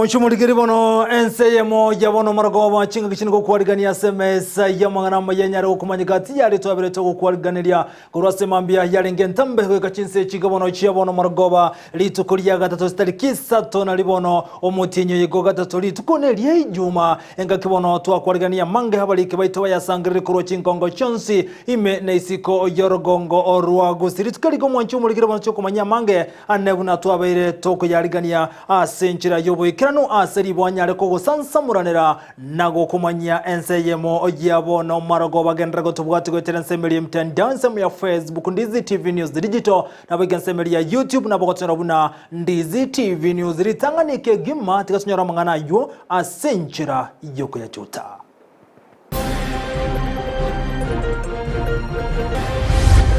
Mochie omorikeri bono ense eyemo ya bono omorogoba chingaki chinde gokwarigania ase emesa y'amang'ana amaya enyare gokomanyeka tiyari twaberete ogokwariganeria korwa ase mambia yarenge entambe goika chinse echi bono chia bono omorogoba rituko ria gatato chitariki isato nari bono omotienyi oye go gatato rituko neria ijuma engaki bono twakwarigania amange abariki baito bayasangereri korwa chinkongo chionsi ime na isiko y'orogongo orwa Gusii rituko eri omwanchi omorikeri bono chiokomanyia amange Ane buna twabeire tokoyarigania ase enchera y'oboikeranu ase ribo anyare kogosansamoranera na gokomanyia ense eyemo ya bono marogo bagenderere gotobwatia goetera ensemo eria y'emtandao ensemo ya Facebook Ndizi TV News Digital naboigo ensemo eria ya YouTube nabo gotonyora buna Ndizi TV News ritang'ani kegima tiga tonyore amang'ana aywo ase enchera y'okoyachuta.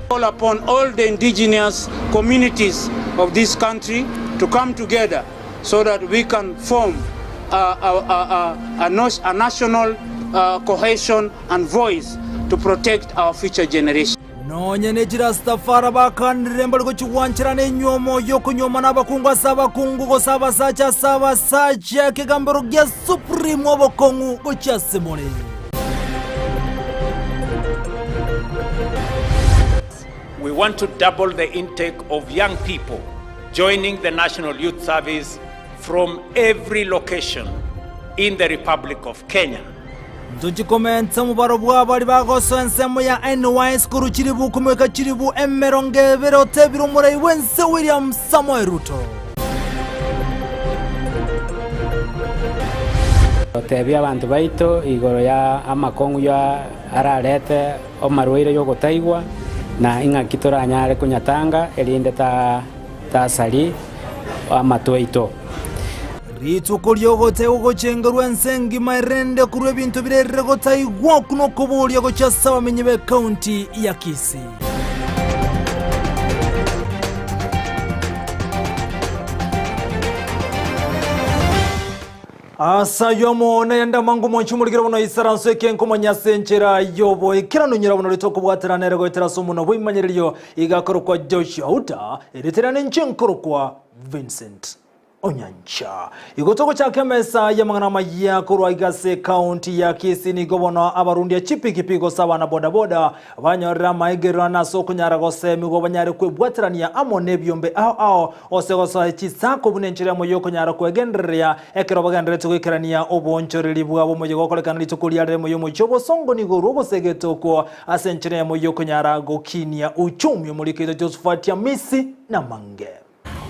Call upon all the indigenous communities of this country to come together so that we can form a, a, a, a, a national uh, cohesion and voice to protect our future generation. Nonya ne chirastafara bakanire mbare gochigwancherana enywomo y'okonyuomana abakungu ase abakungu gose abasacha ase abasacha, ekegambero gia Supreme obokong'u gochia ase more. We want to double the intake of young people joining the National Youth Service from every location in the Republic of Kenya. Ntochie komenta omobaro bw'abaria bagosoa ensemo ya NYS korwa chilifu komoika chilifu 20 otebire omorai bw'ense William Samoei Ruto. Gotebia abanto baito igoro ya amakong'u ya ararete omarwaire y'ogotaigwa, na ing'aki toranyare konyatanga, erinde tasari amato aito. Rituko ri'ogoteegwa gochengerwa ense engima erende korwa ebinto birerire gotaigwa okwo nokoboria gochia ase abamenyi b'ekaunti ya Kisii. Ase ayio amo nayande amange omwanchi omorikire bono isaranso eke nkomanya ase enchera y'oboikeranu nyora bono ritokobwaterana ere goetera ase omonwa bw'ebimanyererio iga akorokwa Joshua Uta erieta riane inche nkorokwa Vincent Onyancha. Igo togochaka emesa y'amang'ana amayia korwa iga ase ekaunti ya Kisii nigo bono abarundia chipikipiki gose abana bodaboda banyorire amaegererano ase okonyara gosemigwa banyare kwebwaterania amo nebiombe ao ao ose gosoa chisako buna enchera emo y'okonyara kwegendereria ekero bagendererete goikerania oboonchoreri bwabo omoyega okorekana rituko ria rero emo y'omochie obosongo nigo orwo ogosegete okwo ase enchera emo y'okonyara gokinia uchumi omorikeito Josephat Amisi Namange.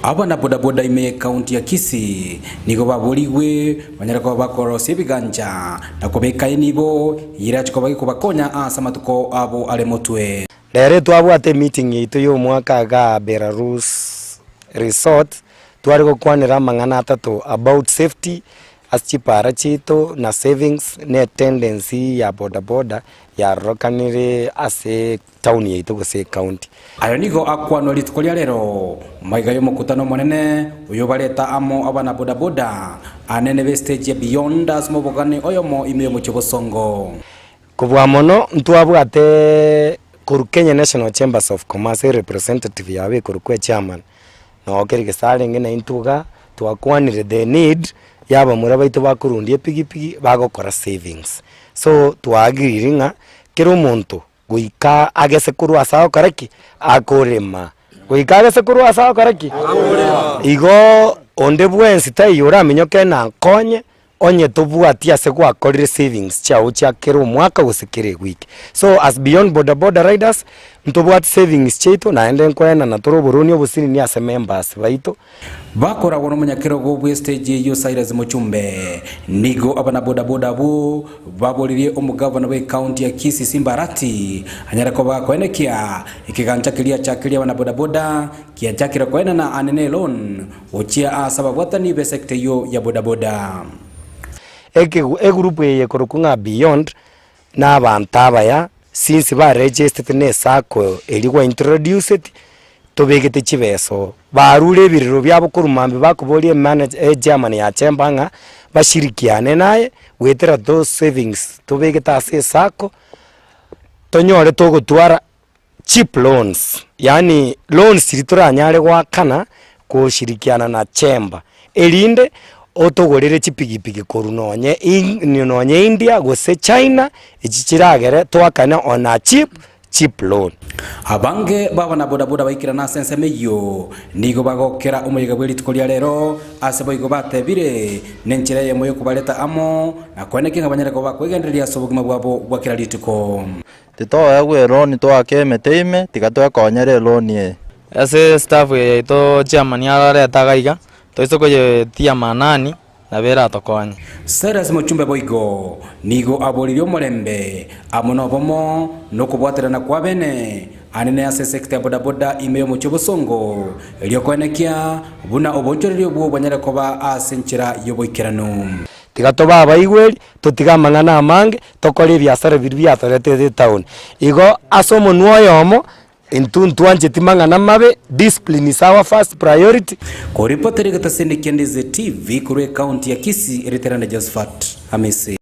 Abana bodaboda ime y'ekaunti ya Kisii nigo baborigwe banyare koba bakorosia ebigancha na kobeka enibo eyio erache koba gekobakonya ase amatuko abo are motwe. Rero twabwate emeeting yaito ya omwaka igaa Belarus Resort, tware gokwanera amang'ana atato about safety ase chipara chiaito na savings na etendency ya bodaboda yarorekanire ase town yaito gose ecounty. Ayo nigo akwanwa rituko ria rero, maiga y'omokutano omonene oyobareta amo abana bodaboda anene be stage ya Beyond ase omobogani oyomo ime y'omochie Bosongo. Kobua mono ntwabwate korwa Kenya National Chambers of Commerce erepresentative yabo ekorokwa echairman, noo keri gese arenge naintwe igaa, twakwanire the need ya abamura baito bakorundia epigipigi bagokora savings. So twaagiriri ng'a kera omonto Goika agese korwa ase agokora ki? Akorema. Goika agese korwa ase agokora ki? Igo onde bwensi taiyo oraminyoke na nkonye, onye tobwati ase gwakorire savings chiago chia kera omwaka gose kera ewiki. So as beyond boda boda riders, ntobwati savings chiaito naende nkoenana tore oboroni obosinini ase members baito. Bakoragwa nomonyakerogo bw'estage eyio Cyrus Mochumbe. Nigo abanabodaboda abwo baboririe omogavana bw'ecounty ya Kisii Simba Arati anyare koba gakoenekia ekegancha keria achakerie abanabodaboda kiachakire koenana anene eloan gochia ase ababwatani b'esecta eyio ya bodaboda. Ekegu egroup eye ekorokwa ng'a Beyond, na abanto abaya, since ba registete na esacco eria gwa introduced, tobegete chibesa oo. Barure ebirero biabo korwa mambia bakoboria emanager echairman ya chamber ng'a bashirikiane naye goetera those savings tobegete ase esacco, tonyore togotwara cheap loans, yaani loans chiria toranyare goakana koshirikiana na chamber, erinde. Otogorere chipigipigi korwa nonye nonye India gose China, echi chiragere toakane on a cheap cheap loan. Abange b'abana bodaboda baikirana ase ensemo eyio nigo bagokera omoyega bwe rituko ria rero, ase boigo batebire nenchera eyemo y'okobareta amo na koenekia ng'a banyare koba bakwegendereria ase obogima bwabo bwa kera rituko. Titoegwa eloni toake emete ime, tiga twekonyere eloni eye. Ase estaff eye yaito chairman ararete iga iga, Toise koyetia maanani, nabo eratokonye. Cyrus Mochumbe boigo nigo aboririe omorembe amo nobomo na okobwaterana kw'abene anene ase esekta ya bodaboda ime y'omochie o Bosongo, erio koenekia buna oboonchoreria obwo bwanyare koba ase enchera y'oboikeranu. Tiga tobe abaigweri, totige amang'ana amange, tokore ebiasara biria biatoretete etown. Igo ase omonwa oyomo, Intwe ntwancheti mang'ana mabe, discipline is our first priority. Koripotera egetaseni kia Ndizi TV korwa ekaunti ya Kisii, Riterane Josephat Amisi.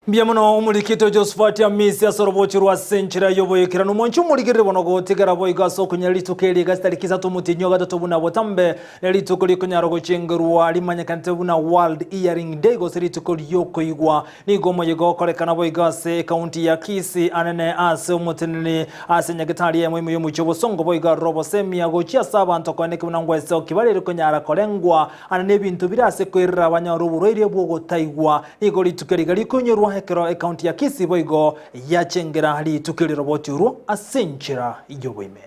Mbuya mono omorikito Josephat Amisi ase orobochi rwa ase enchera y'oboikeranu. Mwanche omorigereri bono gotigara boigo ase okonyora rituko eri iga chitariki isato omotienyi o gatato buna botambe ne rituko rikonyara gochengerwa rimanyekanete buna World Hearing Day gose rituko riokoigwa Nigo omoyega okorekana boigo ase ekaunti ya Kisii anene ase omoteneneri ase nyagetari eyemo ime y'omochie obosongo boigo aroro obosemia gochia ase abanto koeneki buna ngwesoki barere konyara korengwa ane nebinto bire ase koirera banyore oborwaire bw'ogotaigwa. Nigo rituko eriga rikoinyorwa ekero ekaunti ya Kisii boigo yachengera rituko eri roboti orwo ase enchera y'oboime.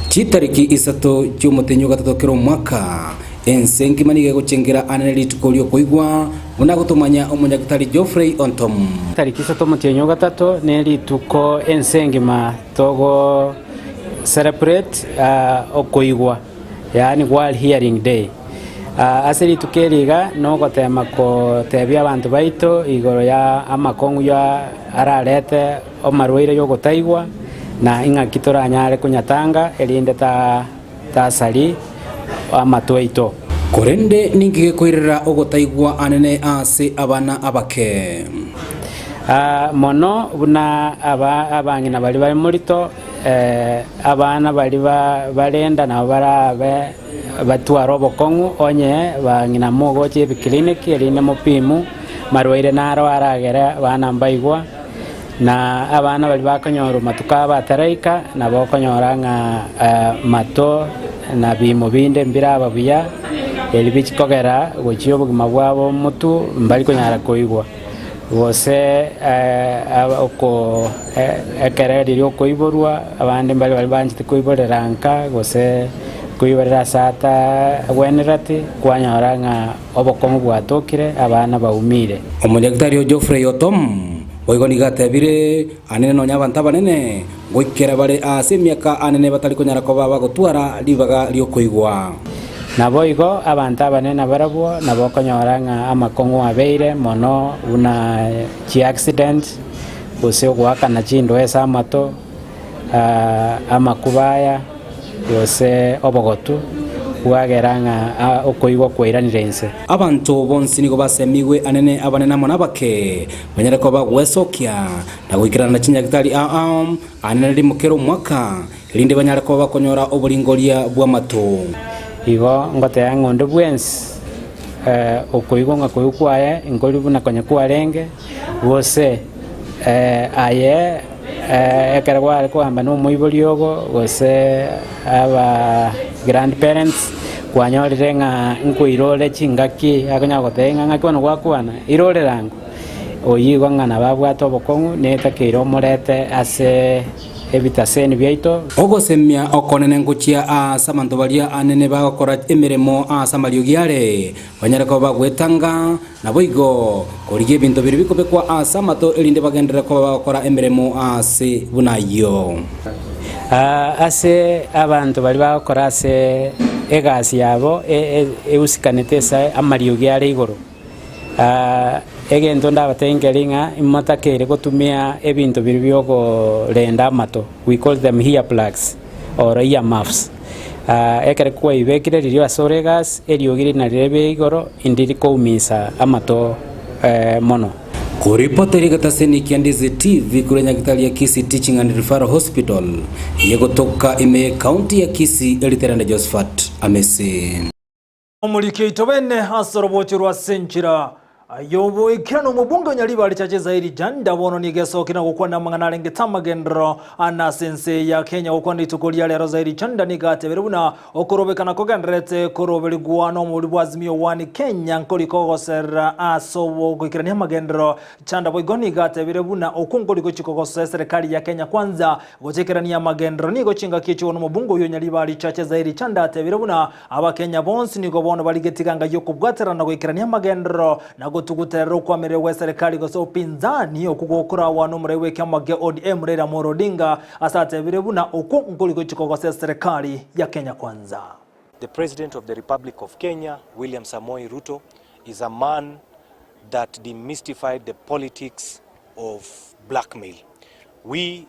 Chitariki isato chi'omotenyi o gatato kera omwaka, ense engima nigo egochengera anene rituko ri'okoigwa, buna agotomanya omonyagitari Geoffrey Ontom. Tariki isato omotienyi o gatato nerituko ense engima togo celebrate okoigwa, yaani World Hearing Day. Ase rituko eri iga nogotema kotebia abanto baito igoro ya amakong'u ya ararete Omarwaire y'ogotaigwa, na ing'aki toranyare konyatanga, erinde tasari amato aito. Korende ninki gekoirera ogotaigwa anene ase abana abake? Mono buna abang'ina baria bare morito, abana baria barenda nabo barabe batware obokong'u, onye bang'ina mogocha ebiclinic erinde mopimu marwaire naro aragere abana mbaigwa. Na abana baria bakonyorwa matuko abo ataraika, nabo okonyora ng'a mato na biimo binde mbiraba buya, erio bichia kogera gochia obogima bwabo motu mbari konyara koigwa, gose oko ekero riria okoiborwa abande mbare baria banchete koiborera nka gose koiborera ase atagwenereti, kwanyora ng'a obokong'u bwatokire, abana baumire. Omonyagitari o Geoffrey Otom Boigo nigo atebire, Anene nonya abanto abanene ngoikera bare aase emiaka anene batari konyara koba bagotwara ribaga ri'okoigwa. Naboigo abanto abanene nabarabwo nabo okonyora ng'a amakong'u abeire mono buna chiaccident, gose ogoakana chindoe ase amato, amakuba aya, gose obogotu bwagera ng'a okoigwa kwairanire inse. Abanto bonsi nigo basemigwe anene abanene amo nabake, banyare koba gwesokia na goikerana na chinyagitari ao ao anene rimo kera omwaka, erinde banyare koba bakonyora oboringoria bw'amato. Igo ngoteba ng'a onde bwensi okoigwa ng'a koigwa kwaye nkori buna konya kwarenge, gose aye Ekero gware koamba nomoibori ogo, gose aba grandparents, kwanyorire ng'a nkoirore chingaki akonya gotebia ng'a ng'aki bono gwakwana, irorera ango. Oyio igo ng'a nabo abwate obokong'u netakeire omorete ase ebitaseni biaito. Ogosemia okonene ngochia aase abanto baria anene bagokora emeremo aase amariogi are, banyare koba bagwetanga, Naboigo, korigia ebinto biria bikobekwa ase amato erinde bagenderere koba bagokora emeremo aase buna ayio. Ase abanto baria bagokora ase egasi yabo eusikanete ase amariogi are igoro, egento ndabatebie nkeri ng'a imotakeire gotumia ebinto biria biokorenda amato, we call them ear plugs or ear muffs. Ekero kwaibekire riria ase ore egasi, eriogi riria nari ribe igoro, indi rikoumisa amato mono. Koripota eria egetaseni kia Ndizi TV korwa Nyagitari ya Kisii Teaching and Referral Hospital eye gotoka ime ye county ya Kisii eriterende Josephat Amisi. Omoriki oito bene ase orobocho rwa Senchera, Aye oboikeranu omobunge o Nyaribari Chache Zairi Janda bono nigo esokire na gokwana amang'ana arengete amagenderero ane ase ense ya Kenya. Gokwana rituko ria rero Zairi Janda nigo atebire buna okorobekana kogendererete koroberigwa nomobori bwa Azimio One Kenya nkori kogoserera ase ogoikerania amagenderero. Janda boigo nigo atebire buna okwo nkori gochia kogosoa eserekari ya Kenya Kwanza gochaikerania amagenderero. Nigo chingaki echio bono omobunge oyio o Nyaribari Chache Zairi Janda atebire buna Abakenya bonsi nigo bono barigetie ganga y'okobwaterana na goikerania amagenderero na gotuguterera okwamerera gw'eserekari gose upinzani okwo gokoragwa n'omorai bw'ekiama gia ODM Raila Amolo Odinga ase atebire buna okwo nkori gochia kogosa eserekari ya Kenya Kwanza. The President of the Republic of Kenya, William Samoei Ruto, is a man that demystified the politics of blackmail. We,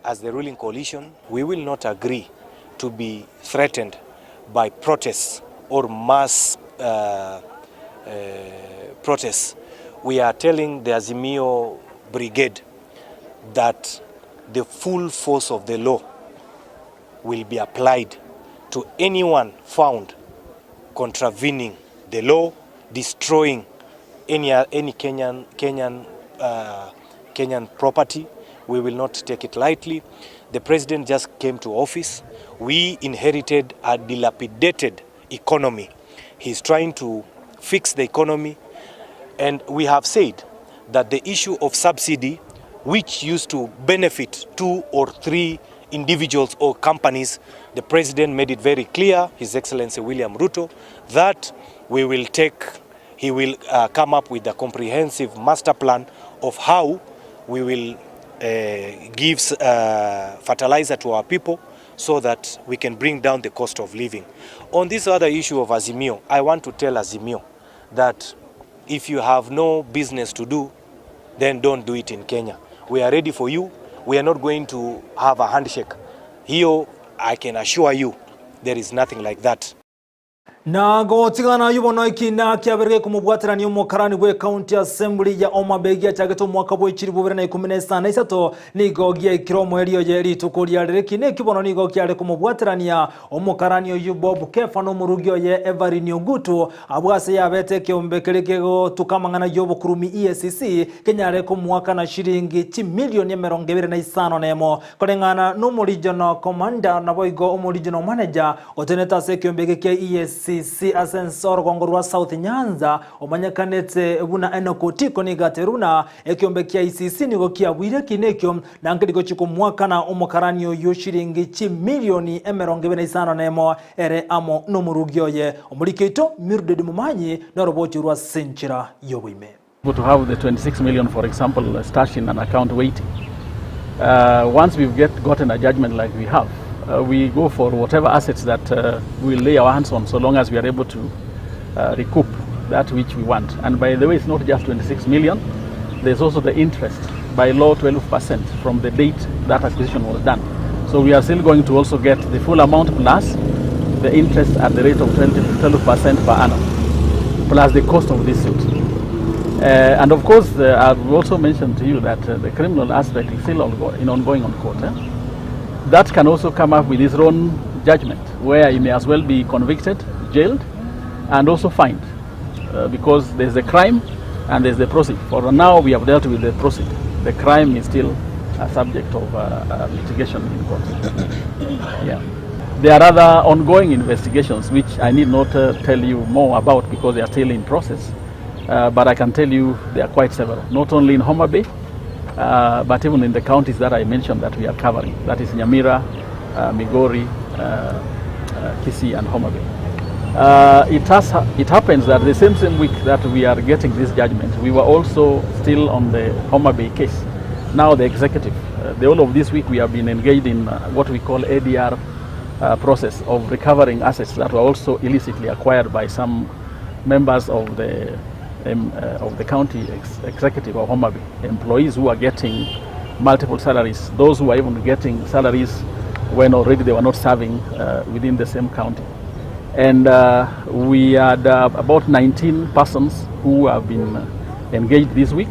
as the ruling coalition, we will not agree to be threatened by protests or mass uh, uh, protests. We are telling the Azimio Brigade that the full force of the law will be applied to anyone found contravening the law, destroying any, any Kenyan, Kenyan, uh, Kenyan property. We will not take it lightly. The president just came to office. We inherited a dilapidated economy. He's trying to fix the economy. And we have said that the issue of subsidy, which used to benefit two or three individuals or companies, the president made it very clear, His Excellency William Ruto, that we will take, he will uh, come up with a comprehensive master plan of how we will uh, give uh, fertilizer to our people so that we can bring down the cost of living. On this other issue of Azimio, I want to tell Azimio that if you have no business to do, then don't do it in Kenya. We are ready for you. We are not going to have a handshake. Here, I can assure you, there is nothing like that. Na gotigana aywo bono ekina kiabere gekomobwaterania omokarani bwe county assembly ya Homa Bay giachagete omwaka bwe chilifu bibere na ikomi na isano na isato nigo giaikire omoerio oye rituko riarire ekina eki bono nigo kiare komobwaterania omokarani oyio Bob Kefa na omorugi oye Everine Ogutu abwo ase yabete ekeombe keria kegotuka amang'ana y'obokurumi EACC kenyare komoakana shiringi chimilioni emerongo ebere na isano na emo Koreng'ana n'Omoregional Commander naboigo Omoregional Manager otenenete ase ekeombe eke kia EACC ase ense orogongo rwa South Nyanza omanyekanete buna Enock Otiko nigo atebirie buna ekeombe kia EACC nigo kiabuire ekiina ekio na nkeri gochia komoakana omokarani oyio shiringi chimilioni 51 ere amo nomorugi oye omoriki oito Mildred Momanyi norobochi rwa ase enchera y'oboime. To have the 26 million, for example, uh, stashed in an account waiting. Uh, once we've get, gotten a judgment like we have, uh, we go for whatever assets that uh, we lay our hands on, so long as we are able to uh, recoup that which we want. And by the way, it's not just 26 million, there's also the interest by law 12% from the date that acquisition was done. So we are still going to also get the full amount plus the interest at the rate of 12% per annum, plus the cost of this suit. Uh, and of course, uh, I've also mentioned to you that uh, the criminal aspect is still ongo in ongoing on court. Eh? That can also come up with its own judgment, where he may as well be convicted, jailed, and also fined, uh, because there's the crime and there's the proceed. For now, we have dealt with the proceed. The crime is still a subject of uh, uh, litigation in court. yeah. There are other ongoing investigations which I need not uh, tell you more about because they are still in process. Uh, but I can tell you there are quite several, not only in Homa Bay, uh, but even in the counties that I mentioned that we are covering. That is Nyamira, uh, Migori, uh, uh, Kisii, and Homa Bay. Uh, it, has, it happens that the same, same week that we are getting this judgment, we were also still on the Homa Bay case. Now the executive, uh, the whole of this week we have been engaged in uh, what we call ADR uh, process of recovering assets that were also illicitly acquired by some members of the um, uh, of the county ex executive of Homa Bay, employees who are getting multiple salaries, those who are even getting salaries when already they were not serving uh, within the same county. And uh, we had uh, about 19 persons who have been engaged this week,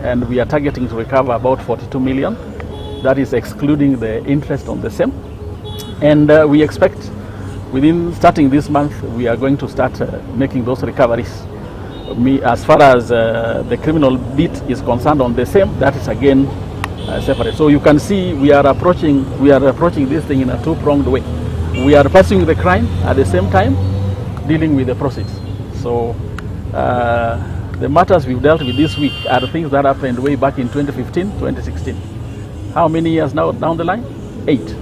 and we are targeting to recover about 42 million. That is excluding the interest on the same. And uh, we expect Within starting this month, we are going to start making those recoveries. Me, as far as uh, the criminal bit is concerned on the same, that is again uh, separate. So you can see we are approaching we are approaching this thing in a two-pronged way. We are pursuing the crime at the same time dealing with the proceeds. So uh, the matters we've dealt with this week are things that happened way back in 2015, 2016. How many years now down the line? Eight.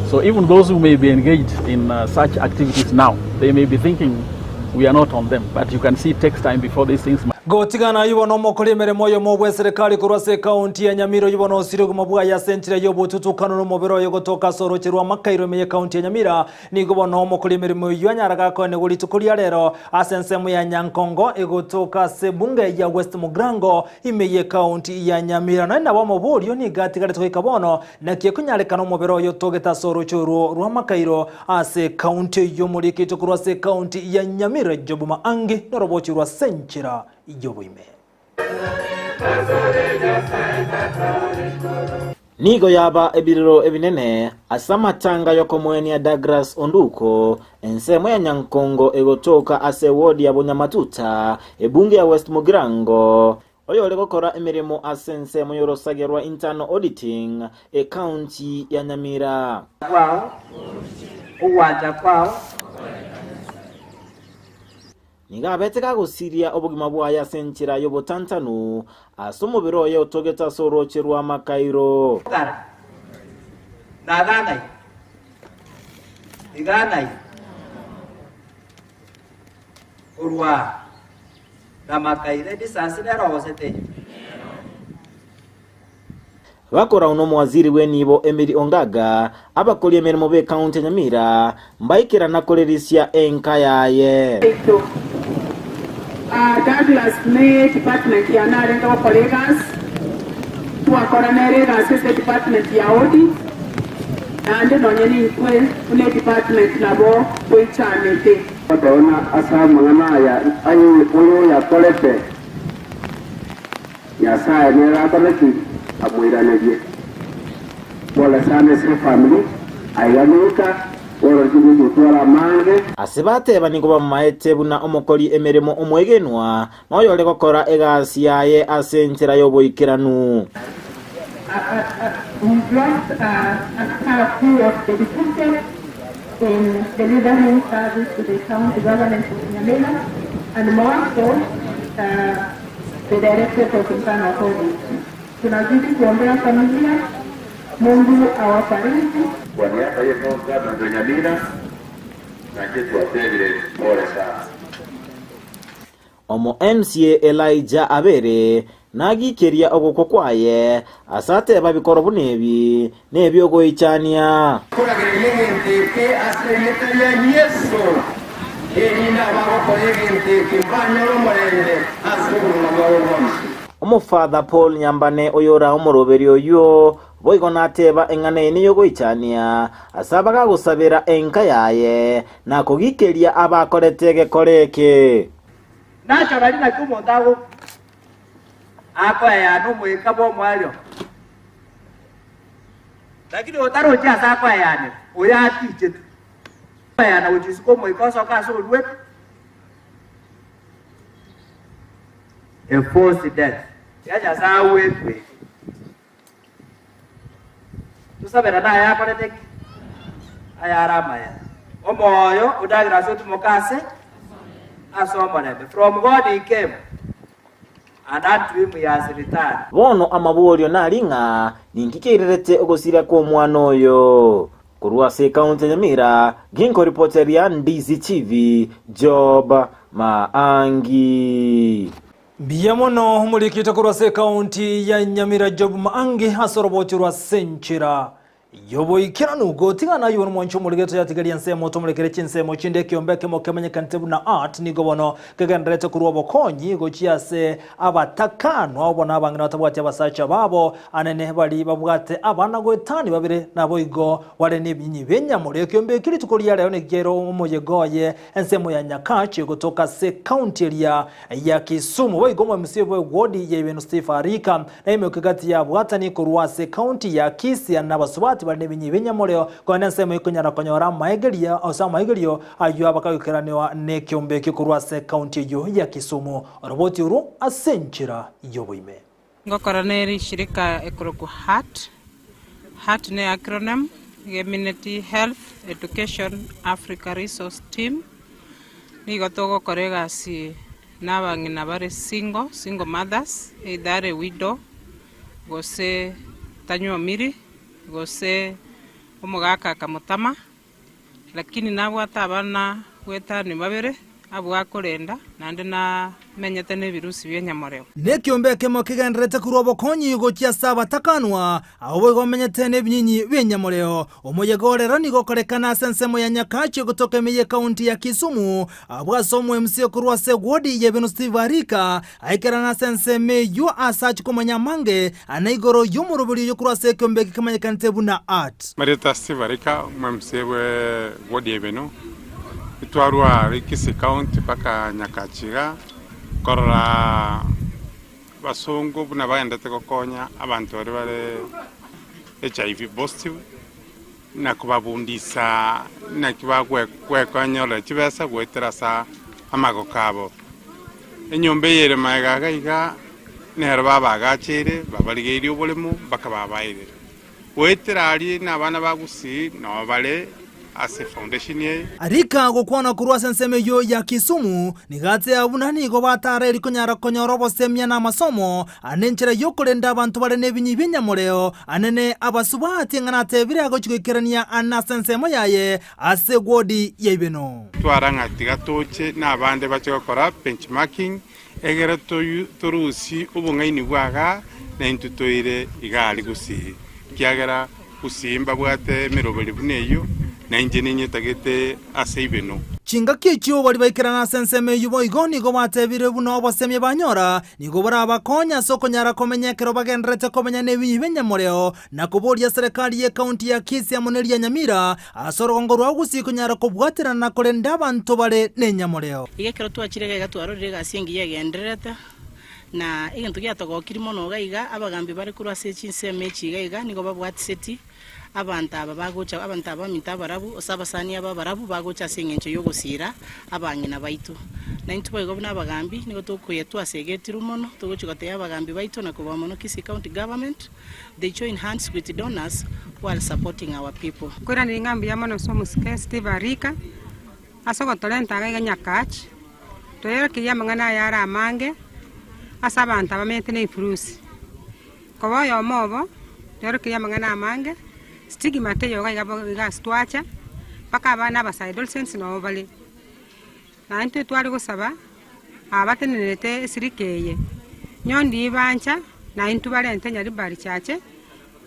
So even those who may be engaged in uh, such activities now, they may be thinking we are not on them. But you can see it takes time before these things Gotigana ayio bono omokori emeremo oyomo bw'eserekari korwa ase ekaunti ya Nyamira oyio bono osire obogima bwaye ase enchera y'obotutukanu nomobere oye gotoka ase oroche rwa Makairo ime y'ekaunti ya Nyamira. Nigo bono omokori emeremo oyio anyaraga akoenigwa rituko ria rero ase ensemo ya Nyankongo egotoka ase ebunge ya West Mugirango ime y'ekaunti ya Nyamira. Nonya nabo omoborio nigo atigarete goika bono naki ekonyarekana omobere oye otogete ase oroche orwo rwa Makairo ase ekaunti eyio omoriketwe korwa ase ekaunti ya Nyamira Job Maangi norobochi rwa ase enchera y'oboime. Nigo yaba ebirero ebinene ase amatanga y'okomoenia Douglas Onduko, ensemo ya Nyankongo egotoka ase ewodi ya Bonyamatuta, ebunge ya West Mugirango, oyore gokora emeremo ase ensemo y'orosage rwa Internal Auditing, ekaunti ya Nyamira. Kwao, ogwancha kwao. Nigo abete gagosiria obogima bwaye ase enchera y'obotantanu, ase omobere oye otogete ase orooche rw'amakairo. Gara, naganai, iganai, korwa namakairo edisasi nero gose teiyo. Bakorau nomowaziri bw'enibo Emily Ongaga, abakori emeremo b'ecounty ya Nyamira mbaikerana korerisia enka yaye. Yaito. Douglas ne department yane arenge gokora egasi, twakora nere egasi ase edepartment ya audit, naende nonye nintwe buna edepartment nabo toichanete. Goteba ase amang'ana aya aye oyoyakorete. Nyasae nere akore ki? Amoiranerie. Pole sana ase efamiri, aiga goika oroche gogotwara amange. Ase bateba nigo bamomaete buna omokori emeremo omwegenwa, na oyore gokora egasi yaye ase enchera y'oboikeranu. We've lost a staff who was dedicated in delivering service to the county government of Nyamira and more so the Directorate of Internal Audit. Tunazidi kuombea familia, Mungu awafariji. Kwa niaba ye governor Nyamira nache twatebire pole sana. Omo MCA Elijah Abere nagikeria ogokwa kwaye ase ateba bikoro buna ebi nebiogoichania. Koragereria egento eke ase erieta ria Yeso, erinde abagokora egento eke mbanyore omorembe ase obogima bwabo bwonsi. Omofather Paul Nyambane oyore omoroberi oyio boigo nateba eng'ana eye neyogoichania ase abagagosabera enka yaye na kogikeria abakorete egekora eke. Naturally naki omonto agokwa akoeyana omoika bw'omoerio, lakini otarochi ase akoeyanera, oyo atichetwe. Koeyana gochia isiko omoika osoke ase oruete. A forced death. Tiga Nyasae agwetwe eke. Tosaberane aya akorete ki? Ayare amaya. Omoyo odagere ase otimoke ase ase omorembe. From God he came, and unto him he has returned. Bono amaborio nari ng'a ninki keirerete ogosira kw'omwana oyo. Korwa ase ekaunti ya Nyamira, ginkoripoteria Ndizi TV, Job Maangi. Mbuya mono omorikite korwa ase ekaunti ya Nyamira Job Maangi ase orobochi rwa Senchera y'oboikeranu. Gotigana ayio nomwanchi omorigeto yatigaria ensemo tomorekere chinsemo chinde ekiombe ekemo kemenyekanete buna Art nigo bono kegendererete korwa obokonyi gochia ase abatakanwa abwo bono abang'ina batabwati abasacha babo anene baria babwate abana goetania babere naboigo bare nebinyinyi b'enyamore. Ekiombe ekio rituko ria rero nigo omoyega oye ensemo ya Nyakach gotoka ase ekaunti eria ya Kisumu. Boigo omo-MC bw'ewodi ya Ibeno Steve Arika na emeuko egati y'abwatani korwa ase ekaunti ya Kisii na abasubati. abasubati bare nebinyi bi'enyamoreo korende ensemo ekonyara konyora amaegeria ase amaegerio ayio abakagoikeranewa nekeombe ekio korwa ase ekaunti eyio ya Kisumu. Oroboti orwo ase enchera y'oboime. Ngokora nere eshirika ekorokwa HEART. HEART ne acronym iga emineti Health Education Africa Resource Team. Nigo togokora egasi na abang'ina bare single, single mothers, either are widow, gose tanywomiri, gose omogaka akamotama. Lakini nabwate abana goetania babere, abwo akorenda, naende namenyete nebirusi bi'enyamoreo. Nekiombe ekemo kegendererete korwa obokonyi gochia ase abatakanwa, abwo boigo bamenyete nebinyinyi bi'enyamoreo. Omoyega o rero nigo okorekana ase ensemo ya Nyakachi gotoka ime y'ekaunti ya Kisumu, abwo ase omo MC okorwa ase ewodi y'Ebeno Steve Arika aikerana ase ensemo eyio ase achia komanya amange ane igoro y'omoroberi oyo korwa ase ekiombe eke kemanyekanete buna Art. Marieta Steve Arika, omo-MC bwe ward ya Ibeno, twarwa Kisii County mpaka Nyakachi iga, korora basongo buna bagendete gokonya abanto baria bare HIV positive, na kobabundisa naki bagwekonyorera chibesa goetera ase amagoko abo. Enyomba eye ere magega iga iga nero babaagacheire, babarigeirie oboremo mpaka babaeire. Goetera aria nabana ba Gusii nao bare ase foundation eye. Rika gokwana korwa ase ensemo eyio ya Kisumu, nigo ateeba buna nigo batarairi konyara konyora obosemia na amasomo ane enchera y'okorenda abanto bare nebinyi bi'enyamoreo anene abasubati eng'ana atebire agochia goikerania ane ase ensemo yaye ase egwodi ya Ibeno. Twara ng'a tiga toche nabande bache gokora benchmarking egere torusie obong'aini bw'agaa na intwe toire iga aria gusii, ekiagera gusii mbabwate emeroberi buna eyio, na inche ninyetagete ase Ibeno. Chingaki echio baria baikerana ase ensemo eyio boigo nigo batebire buna obosemia banyora nigo borabakonye ase okonyara komenya ekero bagendererete komenya nebinyi bi'enyamoreo na koboria serikali y'ekaunti ya Kisii amo neria Nyamira ase orogongo rwa Gusii konyara kobwaterana na korenda abanto bare nenyamoreo. Iga ekero twachire iga iga twarorire egasi engiya egendererete, na egento giatogokirie mono iga iga, abagambi bare korwa ase chinsemo echi iga iga nigo babwatiseti abanto aba bagocha, abanto aba baminto abarabu, gose abasani aba abarabu bagocha ase eng'encho y'ogosiira abang'ina baito. Na intwe boigo buna abagambi nigo tokoyia twasegetirwe mono, togochia gotebia abagambi baito na kobua mono Kisii County Government, They join hands with donors who are supporting our people. Nkoiraneria ng'a mbuya mono ase omosike Steve Arika ase ogotorenta iga iga Nyakach, toyerokerie amang'ana aya are amange ase abanto abamenyete na ebirusi. Koba oyomo obo, toyerokerie amang'ana amange, stigma teiyo iga iga iga ase twacha, mpaka abana abasae adolescents nabo bare. Naintwe intwe tware gosaba aba batenenerete esirika eye, nyondi bancha, na intwe barente Nyaribari Chache,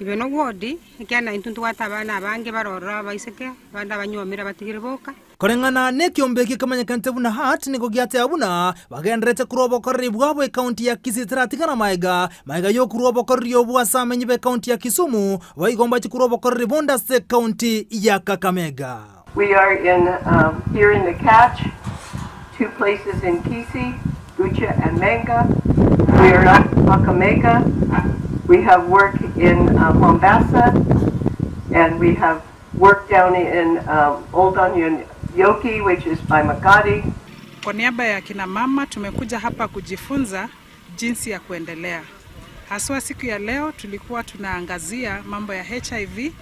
ibe nogwodi, ekiagera naintwe ntobwate abana abange bare ororo abaiseke, abande abanywomire abatigire boka. Koreng'ana nekiombe eke kemanyekanete buna Heart nigo giateba buna bagendererete korwa obokoreri bwabo ekaunti ya Kisii teratigana maega maega yokorwa obokoreri obwo ase amenyi b'ekaunti ya Kisumu boigo mbache korwa obokoreri bonde ase ekaunti ya Kakamega. We are in um, here in the Catch, two places in Kisii, Gucha and Manga. We are up in Kakamega. We have work in uh, Mombasa, and we have work down in um, Old Yoki, which is by Magadi. Kwa niaba ya kina mama tumekuja hapa kujifunza jinsi ya kuendelea. Haswa siku ya leo tulikuwa tunaangazia mambo ya HIV,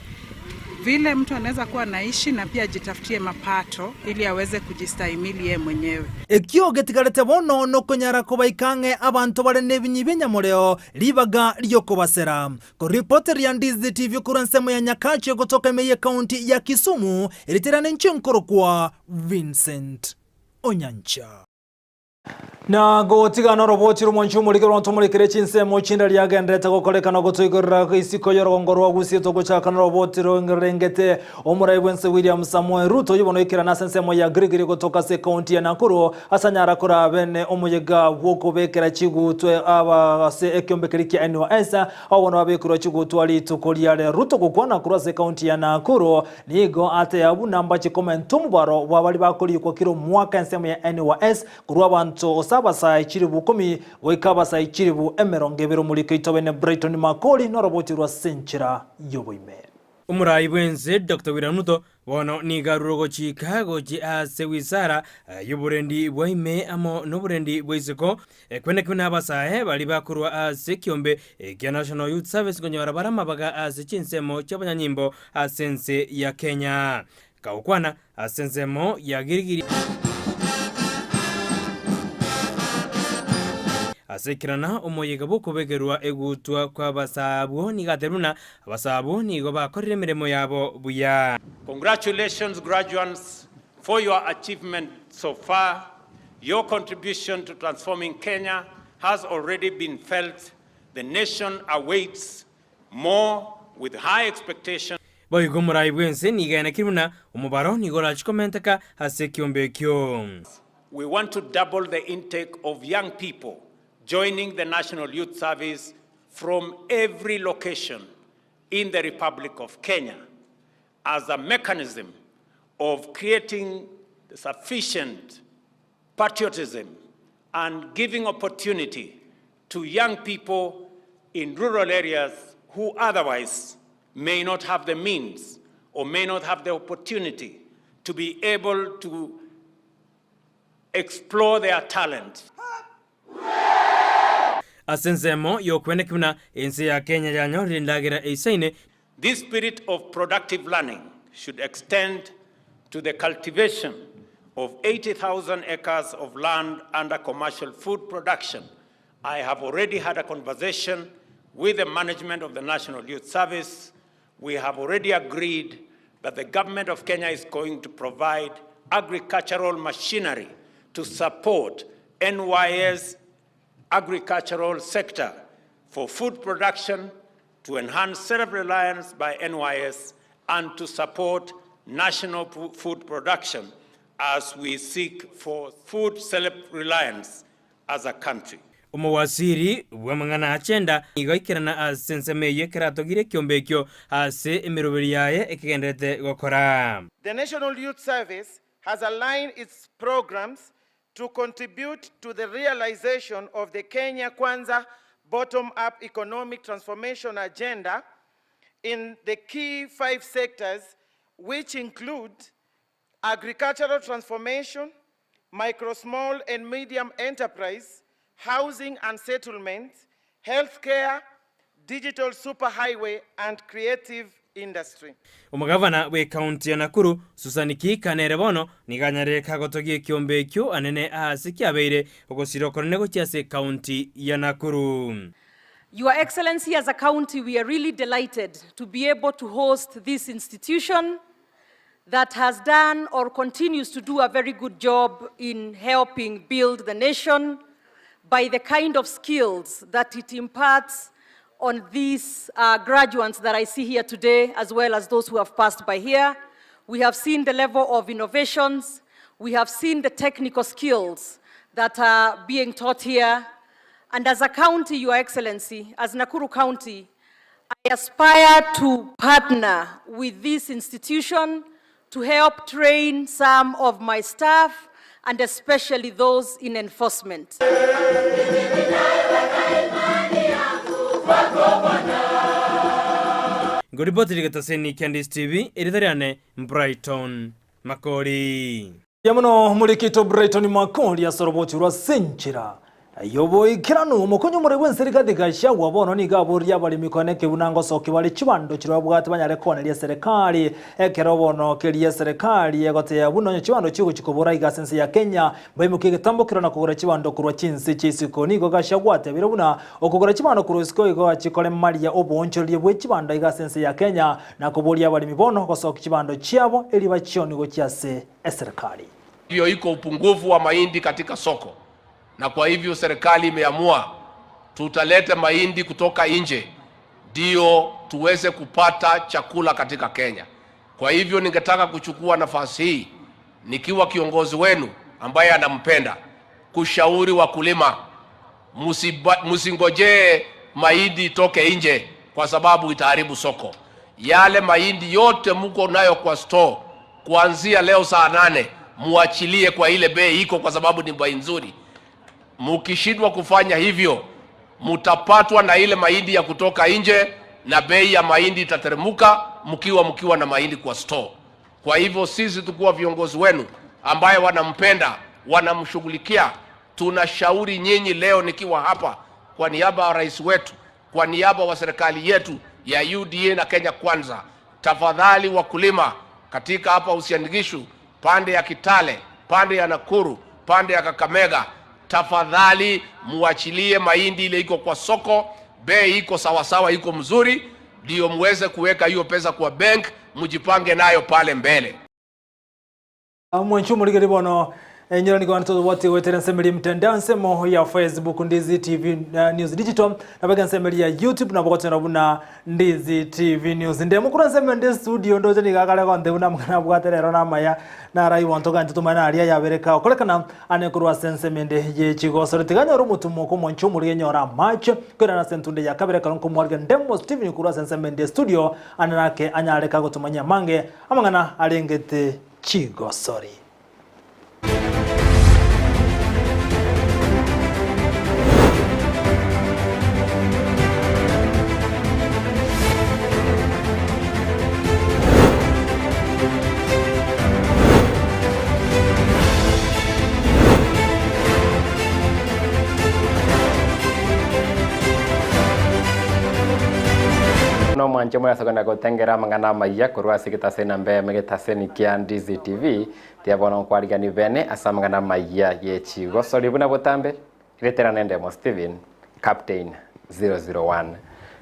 vile mtu anaweza kuwa anaishi na pia ajitafutie mapato ili aweze kujistahimili yeye mwenyewe. Ekio getigarete bono nokonyara kobaika ang'e abanto bare nebinyi bi'enyamoreo ribaga ri'okobasera. Koripoteria Ndizi TV korwa ensemo ya Nyakache gotoka ime y'ekaunti ya Kisumu, eritere ninche nkorokwa Vincent Onyancha. Na gotigana oroboti rw'omwanchi omorike rwa ntomorekere chinsemo chinde riagenderete gokorekana gotoigorera isiko y'orogongo rwa Gusii togochaka noroboti rorengete omorai bwense William Samoei Ruto oyio bono oikerana ase ensemo ya Gilgil gotoka ase ekaunti ya Nakuru ase anyara korabe omoyega bw'okobekera chigutwa aba ase ekiombe keria kia NYS Abwo bono babekerwa chigutwa rituko riare Ruto gokwana korwa ase ekaunti ya Nakuru Nigo ateba buna mbache komenta omobaro bwa baria bakorikwa kera omwaka ensemo ya NYS korwa abanto gose abasae chilifu ikomi goika abasae chilifu emerongo ebere. Omoriko oito bene Brighton Makori noroboti rwa ase enchera y'oboime. Omorai bw'ense Doctor William Ruto bono nigo arure ogochika gochia ase wizara y'oborendi bwa ime amo noborendi bwa isiko, kwene buna abasae baria bakorwa ase ekiombe kia National Youth Service nkonyora bare amabaga ase chinsemo chi'abanyanyimbo ase ense ya Kenya. Kagokwana ase ensemo ya Girigiri ase ekerana omoyega bw'okobekerwa egutwa kw'abasaa abwo nigo atebirie buna abasaa abwo nigo bakorire emeremo yabo buya. Congratulations graduands for your achievement so far. Your contribution to transforming Kenya has already been felt. The nation awaits more with high expectations. Boigo omorai bw'ense nigo aenekire buna omobaro nigo orachie komenteka ase ekiombe ekio. We want to double the intake of young people joining the National Youth Service from every location in the Republic of Kenya as a mechanism of creating sufficient patriotism and giving opportunity to young people in rural areas who otherwise may not have the means or may not have the opportunity to be able to explore their talent. Ase ensemo y'okweneki buna ense ya Kenya yanyorire endagera eisaine. This spirit of productive learning should extend to the cultivation of 80,000 acres of land under commercial food production. I have already had a conversation with the management of the National Youth Service. We have already agreed that the government of Kenya is going to provide agricultural machinery to support NYS agricultural sector for food production, to enhance self-reliance by NYS, and to support national food production as we seek for food self-reliance as a country. Omowasiri bw'amang'ana a chenda nigo aikerana ase ensemo eyio ekero atogire ekiombe ekio ase emeroberi yaye ekegendererete gokora. The National Youth Service has aligned its programs to contribute to the realization of the Kenya Kwanza bottom-up economic transformation agenda in the key 5 sectors, which include agricultural transformation, micro, small and medium enterprise, housing and settlement, healthcare, digital superhighway, and creative industry. Omogavana bw'ekaunti ya Nakuru, Susan Kihika nere bono nigo anyarire kagotogia ekiombe ekio anene aase kiabeire ogosira okonene gochia ase ekaunti ya Nakuru. Your Excellency, as a county, we are really delighted to be able to host this institution that has done or continues to do a very good job in helping build the nation by the kind of skills that it imparts on these graduates that I see here today, as well as those who have passed by here. We have seen the level of innovations. We have seen the technical skills that are being taught here. And as a county, Your Excellency, as Nakuru County, I aspire to partner with this institution to help train some of my staff and especially those in enforcement. Ngoripoti rigetaseni kia Ndisi TV, eritha riane Brighton Makori. Mbuya mono morikito Brighton Makori ase orobochi rwa Senchera y'oboikeranu. Omokonyi omoremi bw'ense Rigathi Gachagua bono nigo aboria abaremi koeneki buna ngosokia bare chibando chiria babwate banyare kooneria eserekari ekero bono keria eserekari egotebia buna onye chibando chigochia kobora iga ase ense ya Kenya baimokie egetambo kero na kogora chibando korwa chinse chia isiko. Nigo Gachagua atebire buna okogora chibando korwa isiko igo achikoremaria oboonchoreria bwe chibando iga ase ense ya Kenya na koboria abaremi bono gosokia chibando chiabo erio bachionie gochia ase eserekari. Hivyo iko upungufu wa mahindi katika soko, na kwa hivyo serikali imeamua tutaleta mahindi kutoka nje ndio tuweze kupata chakula katika Kenya. Kwa hivyo ningetaka kuchukua nafasi hii nikiwa kiongozi wenu ambaye anampenda kushauri wakulima, msingojee mahindi itoke nje kwa sababu itaharibu soko. Yale mahindi yote mko nayo kwa store kuanzia leo saa 8 muachilie kwa ile bei iko, kwa sababu ni bei nzuri. Mukishindwa kufanya hivyo, mutapatwa na ile mahindi ya kutoka nje na bei ya mahindi itateremka mkiwa mkiwa na mahindi kwa store. Kwa hivyo sisi tukuwa viongozi wenu ambaye wanampenda wanamshughulikia, tunashauri nyinyi leo nikiwa hapa kwa niaba ya rais wetu, kwa niaba wa serikali yetu ya UDA na Kenya Kwanza, tafadhali wakulima katika hapa Uasin Gishu, pande ya Kitale, pande ya Nakuru, pande ya Kakamega, tafadhali muachilie mahindi ile iko kwa soko, bei iko sawasawa, iko mzuri, ndio muweze kuweka hiyo pesa kwa bank, mjipange nayo pale mbele. Mwanchi omorigeri bono enyora nigo abande tobwate goetera ensemeri emtandao ensemo ya Facebook Ndizi TV News Digital nabo ensemeri ya YouTube nabo gochora buna Ndizi TV News. Ndemo korwa ensemo ende studio ndoche nigo akare gonte buna amang'ana abwate rero namaya narai bonto ganche tomanye naria yabereka okorekana ane korwa ase ensemo ende ye chigosori. Tiga nyore omotumo omonche omorige nyore amache koirana ase entunde ya kabere ekero nkomwarika Ndemo Steven korwa ase ensemo ende studio ane nake anyare kagotomanyia amange amang'ana arengete chigosori. Nomwanche moyasokana gotengera amang'ana amayia korwa ase egetaseni namba eyemo egetaseni kia Ndizi TV, tiga bono nkwarigani bene ase amang'ana amayia ye chigosori buna botambe, retera nendemo Steven, Captain 001.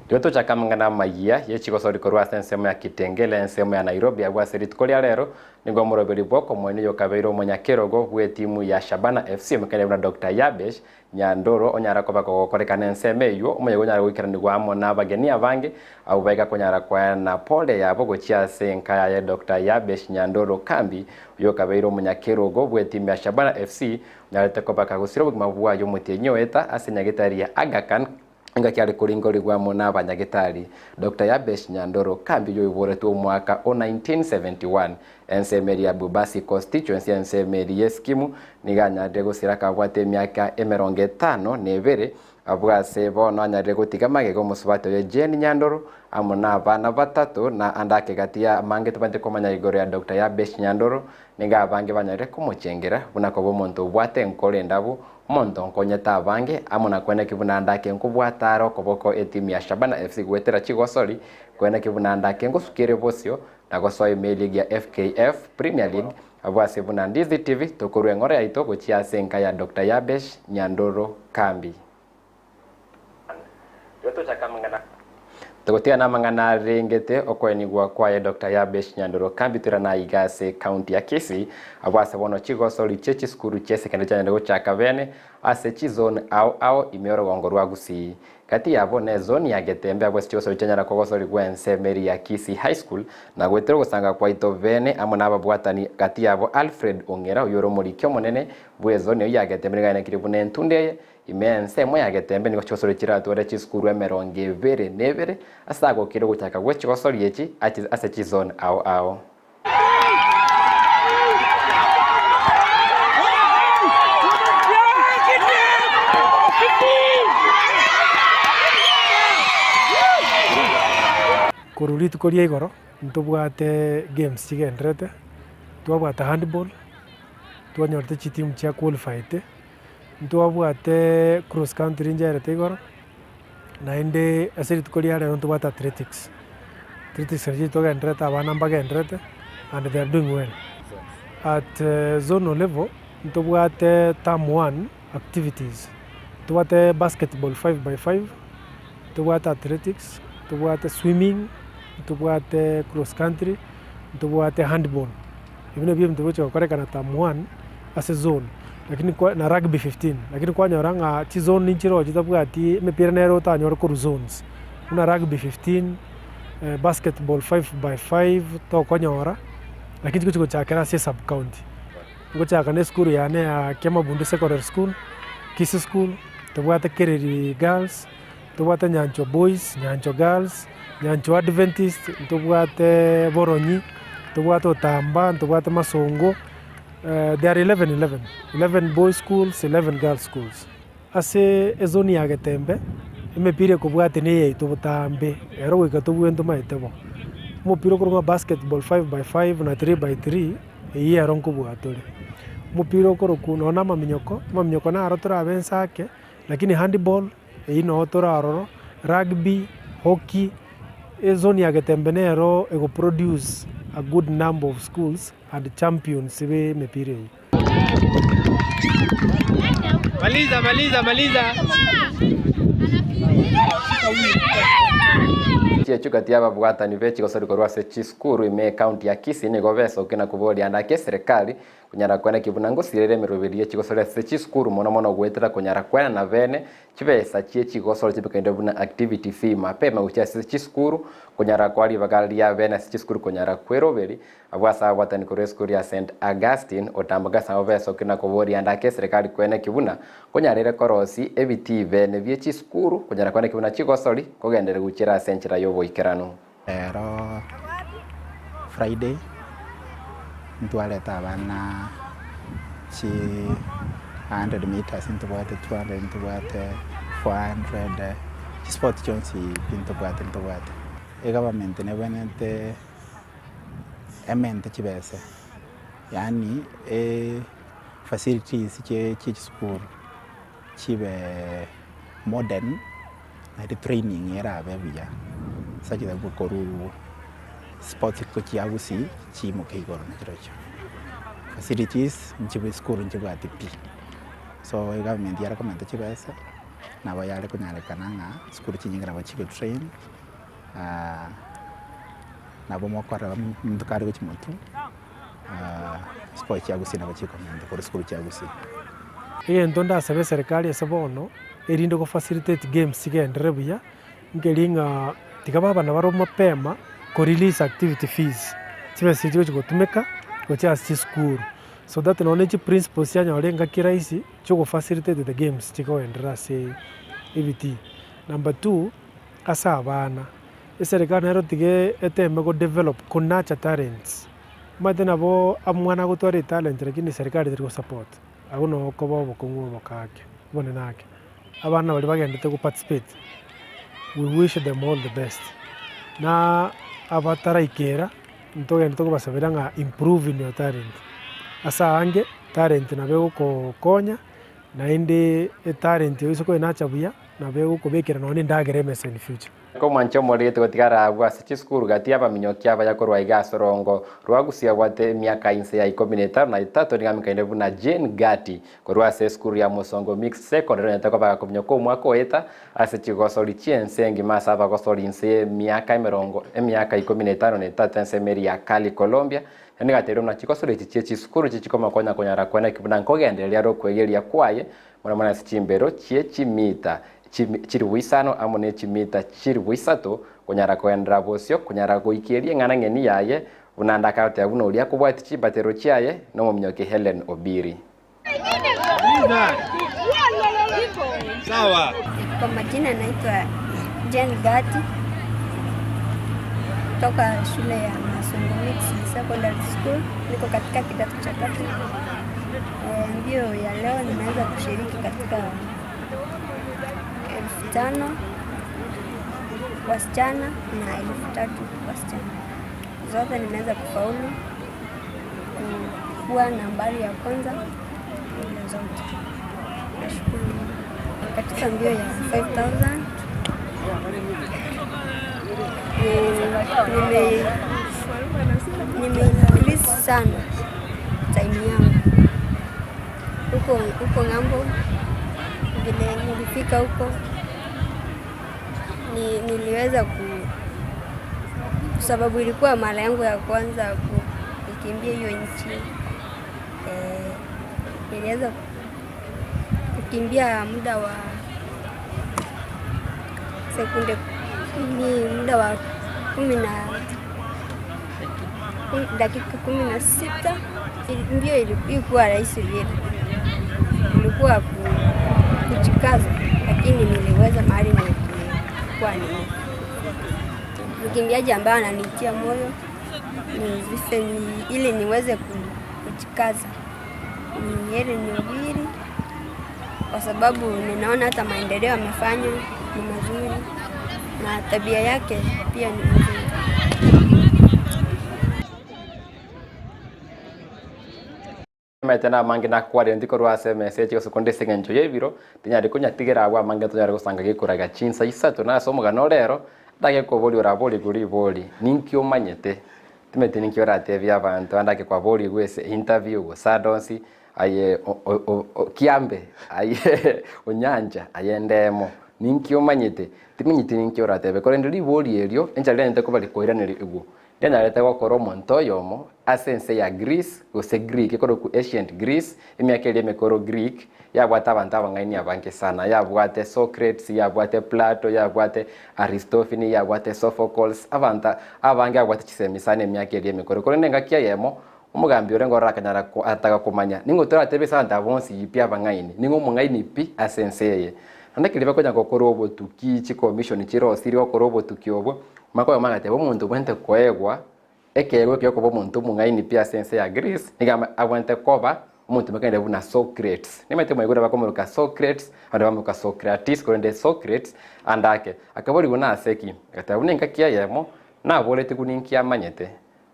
Rigo tochake amang'ana amayia ye chigosori korwa ase ensemo ya Kitengela ensemo ya Nairobi abwo ase rituko ria rero nigo omoroberi bw'okomoenia oyokabeire omonyakerogo bw'etimu ya Shabana FC omokenya buna Doctor Yabesh Nyandoro onyara koba kogokorekana ensemo eyio, omoyega onyare goikeranigwa amo nabageni abange, abwo baiga konyara koeana pole yabo gochia ase enka yaye Doctor Yabesh Nyandoro Kambi, oyokabeire omonyakerogo bw'etimu ya Shabana FC, onyarete koba kagosira obogima bwaye omotienyi oeta ase nyagetari ya Aga Khan engaki are koringorigwa amo nabanyagetari. Doctor Yabesh Nyandoro Kambi oyoiboretwe omwaka o 1971 Ensemo eria ya Bubasi constituency ensemo eria y'Eskimu nigo anyarire gosira akabwate emiaka emerongo etano na ebere abwo ase bono anyarire gotiga magega omosubati oye Jane Nyandoro amo na abana batato na ande ake gati ya amange tobanyete komanya igoro ya Doctor Yabesh Nyandoro nigo abange banyarire komochengera buna koba omonto obwate enkoro endabu omonto onkonyete abange amo na kweneki buna ande ake nkobwata are okoboko etimu ya Shabana FC goetera chigosori kweneki buna ande ake ngosukerie bosio na gosoa ime eligi ya FKF Premier League abwo ase buna Ndizi TV tokorua eng'ora yaito gochia ase enka ya Doctor Yabesh Nyandoro Kambi. Togotigana amang'ana arengete okoenigwa kwaye Doctor Yabesh Nyandoro Kambi toirane aiga ase ecounty ya Kisii abwo ase bono chigosori chie chisukuru chie secondary chianyarire gochaka bene ase chizone ao ao ime orogongo rwa Gusii. Gati yabo nezoni ya Getembe abwo ase chigosori chianyara kogosorigwa ensemo eria ya Kisii High School, na goetera ogosanga kwaito bene amo nababwatani gati yabo Alfred Ong'era oyio ore omoriki omonene bw'ezoni eyio ya Getembe nigo aenekire buna entunda eye ime ensemo ya Getembe nigo chigosori chiratware chisukuru emerongo ebere na ebere ase agokire ogochaka gwe chigosori echi ase chizoni ao ao. Korwa rituko ria igoro, ntobwate games chigendererete, twabwate handball, twanyorete chitimu chia qualified, ntwabwate cross country ncherete igoro, naende ase rituko ria rero ntobwate athletics. Athletics nachi togendererete abana mbagendererete and they are doing well. At zonal level, ntobwate term one activities, ntobwate basketball five by five, ntobwate athletics, ntobwate swimming, ntobwate cross country, ntobwate handball. Ebi nabio ebinto bigocha gokorekana term one ase zone, lakini kwa na rugby 15, lakini kwanyora ng'a chizone nchiroo chitabwati emepira nere otanyore korwa zones, buna rugby 15, basketball five by five tokonyora, lakini chigochi gochakera ase esub county. Ngochaka na esukuru yane ya Kiamabundu Secondary School, Kisii School, tobwate Kereri Girls, ntobwate Nyanchwa Boys, Nyanchwa Girls, Nyanchwa Adventist, ntobwate Boronyi, ntobwate Otamba, ntobwate Masongo, they are 11 11, 11 boys schools, 11 girls schools. Ase ezoni ya Getembe, emepira ekobwatia na eyaito botambe, ero goika tobue ntomaete bo. Omopira okorokwa basketball 5 by 5 na 3 by 3, eywo ero nkobua tore. Omopira okorokwa nonye na amaminyoko, amaminyoko naro torabe nse ake, lakini handball, eywo noo tore ororo, rugby, hockey, ezone ya Getembe nero egoproduce a good number of schools and champions ba emepira eywo. Maliza, maliza, maliza. Chiechukati ababwatani bechigosori korwa ase chisukuru ime ekaunti ya Kisii nigo besokia na koboria ande ake eserekari konyara kwena kibuna ngosirera emeroberi ye chigosori ase chisukuru mono mono goetera konyara kwena na bene chibesa chie chigosori chibekaine buna activity fee mapema gochia ase chisukuru konyara kwa ribaga ria bene ase chisukuru konyara kweroberi abwo ase ababwatani korwa esukuru ya St Augustine otamboka ase abo besokia na koboria ande ake eserekari kwene kibuna konyarire korosi ebitii bene bie chisukuru konyara kwene kibuna chigosori kogenderera gochera ase enchera ya oboikeranu. Ero Friday, ntwarete abana chi 100 meters ntobwate 200 ntobwate 400, chisport chionsi pi ntobwate ntobwate. Egovernment nebwenerete emente chibese, yaani facilities chie chisukuru chibe modern, naende training erabe buya, such that korwa sports gochia gusii chiimoke igoro nachirochio. Facilities nchibe esukuru nchibwati pi, so egovernment yare komenta chibesa, nabo yare konyarekana ng'a sukuru chinyinge nabo chigotrain nabo mokorora omonto kare gochia motwe sport chia gusii nabo chikomenta korwa esukuru chia gusii. Egento ndasabe eserikari ase bono, erinde go facilitate games chigenderere buya, nkeri ng'a tiga babana bare mapema ko release activity fees, chibesa echi chigochi gotumeka gochia ase chisukuru, so that nonye chi principals chianyora engaki rahisi chia gofacilitate the games chigoenderera ase ebitii. Number two, ase abana, eserikari nero tiga eteme go develop ko nurture talents, omanyete nabo omwana agotwara etalent lakini serikari teri gosupport, abwo noo okoba obokong'u oboke ake, obonene ake. Abana baria bagendete go participate, we wish them all the best, na abataraikera, ntogende tokobasabera ng'a improve in your talent, ase aange, talent nabo egokokonya, naende etalent oise koenacha buya, nabo egokobekera nonye na endagera emesa in future. Komwancha omoriri tigotigara abwo ase chisukuru gati y'abaminyoki abaya korwa iga ase orongo rwa Gusii abwate emiaka inse ya 13 nigo amikaine buna Jane Gati korwa ase esukuru ya Mosongo Mixed Secondary onyarete koba gakominyoka omwaka oeta ase chigosori chi'ense engima ase abagosori inse y'emiaka emerongo emiaka 53 ense emeri ya Cali Colombia na nigo atebirie buna chigosori echi chie chisukuru chichikomokonya konyara kwena ki buna nkogendereria are okwegeria kwaye mono mono ase chimbero chie chimita chilifu isano amo ne chimita chilifu isato, konyara kogenderera bosio, konyara goikeria eng'ana ng'eni yaye, buna ndakagoteba buna oria akobwatia chimbatero chiaye, nomominyoki Hellen Obiri. Kwa majina naitwa Jane Gati kutoka shule ya Masungu Mixed Secondary School. Niko katika kidato cha tatu. Mbio ya leo nimeweza kushiriki katika 5000 wasichana na 3000 wasichana. Zote nimeweza kufaulu kuwa nambari ya kwanza mbio zote. Nashukuru. Katika mbio ya 5000 nime increase sana time yangu huko huko ng'ambo. Vile nilifika huko niliweza ku kwa sababu ilikuwa mara yangu ya kwanza kukimbia hiyo nchi. Niliweza kukimbia muda wa sekunde ni muda wa kumi na dakika 16. Mbio ilikuwa rahisi vile, ilikuwa kujikaza, lakini niliweza mahali nilikuwa nimefika. Mkimbiaji ambaye ananitia moyo ni ili niweze kujikaza ni Hellen Obiri, kwa sababu ninaona hata maendeleo amefanya ni mazuri na tabia yake pia ni nzuri. Omanyete namange nakwarire korwa ase emesa eche gose konde ase eng'encho y'ebiro, tinyare konyatigera agwo amange tonyare gosanga gekoraga chinsa isato na ase omogano rero, ndagekoboria oraborigwe ribori, ninki omanyete? Timanyeti ninki oratebie abanto ande ake kwaborigwe ase interview gose ande onsi, aye kiambe, aye onyancha, aye ndemo, ninki omanyete? Timanyeti ninki oratebe korende ribori erio, enchera rianyarete koba rikoiraneria igwo. Rianyarete gokora omonto oyomo ase ense ya Greece gose Greek ekorokwa Ancient Greece, emiaka eria emekoro Greek yabwate abanto abang'aini abange sana, yabwate Socrates, yabwate Plato, yabwate Aristofini, yabwate Sophocles, abanto abange abwate chisemi sana emiaka eria emekoro. Korende engaki eyemo, omogambi orenge ororo akanyara ataka komanya ning'o toratebe ase abanto aba bonsi pi abang'aini, ning'o omong'aini pi ase ense eye. Naende keria bakonya gokora obotuki, chicommission chirosirie gokora obotuki obwo, Makoyo agateba, Omonto obwenerete koegwa ekeegwa ekio okoba omonto omong'aini pi ase ense ya Greece, nigo abwenerete koba omonto omokende buna Socrates. Nimanyete mwaigure bakomoroka Socrates, abande bamoroka Socrates, korende Socrates ande ake. Akaborigwa nase ki? Agateba buna engaki eyemo naboretigwe ninki amanyete.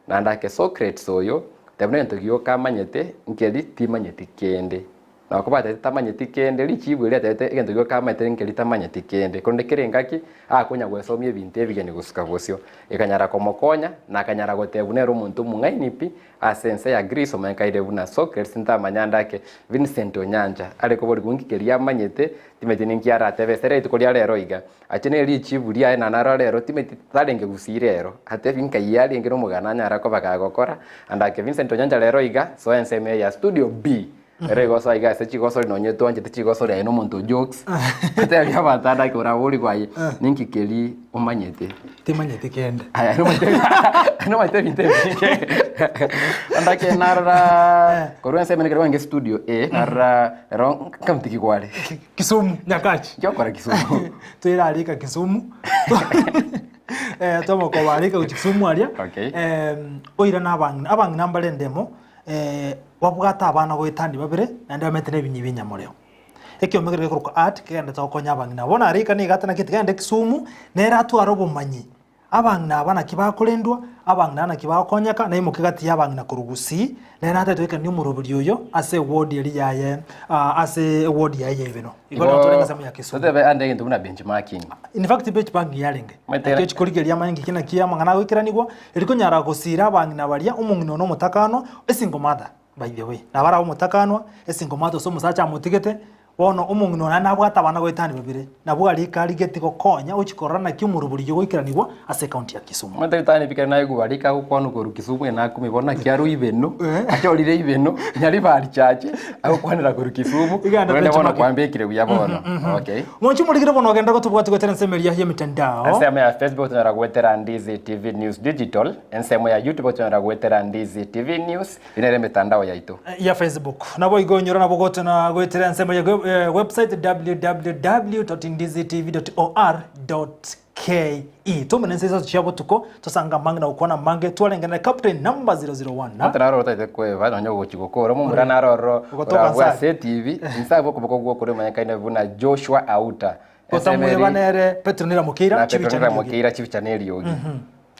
Naende ake Socrates oyo, teba buna egento gioka amanyete nkeri timanyeti kende. Nabo kobatebete tamanyeti kende, richibu erio riatebete egento gioka amanyete nkeri tamanyeti kende. Korende kera engaki akonya gwesomia ebinto ebigeni gosuka bosio, ekanyara komokonya na akanyara goteba buna ere omonto omong'aini pi ase ense ya Greece omanyekanire buna Socrates ntamanya ande ake Vincent Onyancha are koborigwa nki keria amanyete timanyeti ninki aratebe ase rituko ria rero iga. Ache ne richibu riaye na naro rero timanyeti tarenge gusii rero atebi nkai arenge nomogano anyara koba gagokora ande ake Vincent Onyancha rero iga soa ensemo eye ya studio B. Ere igo iga ase chigosori nonye twanchete chigosori aye nomonto o jokes. Atebi abanto ande ake oraborigwe aye ninki keri omanyete. Timanyeti kende. Aya nomanyete nomanyete ebinto ebinge. Ande ake narora korwa ensemo ere ekero kwarenge studio A narora ero nkaunti ki kware? Kisumu, Nyakach. Nki Kisumu? Twirarika Kisumu. Eh, twamokobarika gochia Kisumu aria. Okay. Oirana abang'ina, abang'ina mbare endemo. Babwate abana goetania babere, naende bamete nebinyi bi'enyamoreo. Ekiombe keria gekorokwa Art kegenderete gokonya abang'ina. Bono Arika nigo atanaketi gende Kisumu, nere atware obomanyi. Abang'ina aba naki bakorendwa, abang'ina aba naki bagokonyeka, naimoke gati y'abang'ina korwa Gusii, nere atagete goikerania omoroberi oyo ase eward eria yaye ase eward yaye ya Ibeno. Igo Igo nabo tore ensemo ya Kisumu. totebe ande egento buna benchmarking. In fact benchmarking yarenge. Omanyete Naki ochikorigereria amanye ng'iki naki amang'ana agoikeranigwa, Erio konyara gosiira abang'ina baria, omong'ina one omotakanwa, esingle mother, by the way, nabo arabe omotakanwa, esingle mother ase omosacha amotigete, bono omong'ina one naende nabwate abana goetania babere, nabwo arike arigeti gokonya ochia korora naki omorobori oyio ogoikeranigwa ase ecounty ya Kisumu. Omanyete ritang'ani pi ekero naigwa arike agokwanwa korwa Kisumu eye nakumia bono naki arwe ibeno, achorire ibeno, Nyaribari church, agokwanera korwa Kisumu, Igande korende bono benchmarking. kwambekire buya bono, okay. Mwanche omorigire bono ogende gotobwati goetera ensemo eria y'emitandao. Ensemo ya Facebook tonyara goetera Ndizi TV News Digital, ensemo ya YouTube tonyara goetera Ndizi TV News, eyio nere emetandao yaito. Ya Facebook. Naboigo onyore nabo gotona goetera ensemo ya website www.ndizitv.or.ke. Tomene ense isato chia botuko, tosange amange na gokwana amange, twarengenere Captain number 001. Omonto naro otaete kweba nonya ogochia gokora, omomura naro ororo Ogotoka orabue nsa. ase etibi, inse abwo okoboko gw'okorio omanyekaine buna Joshua Auta. Gotamweba nere Petronila Mokeira, Na chibicha Petronila neriogi. Mokeira chibicha neriogi.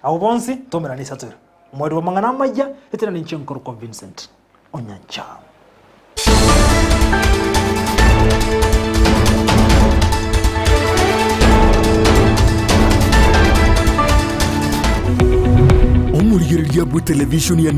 Abwo bonsi tomerane isato ere. Omweri bw'amang'ana amaya, etera ninche nkorokwa Vincent Onyancha. Omorigereria bw'etelevishoni ya.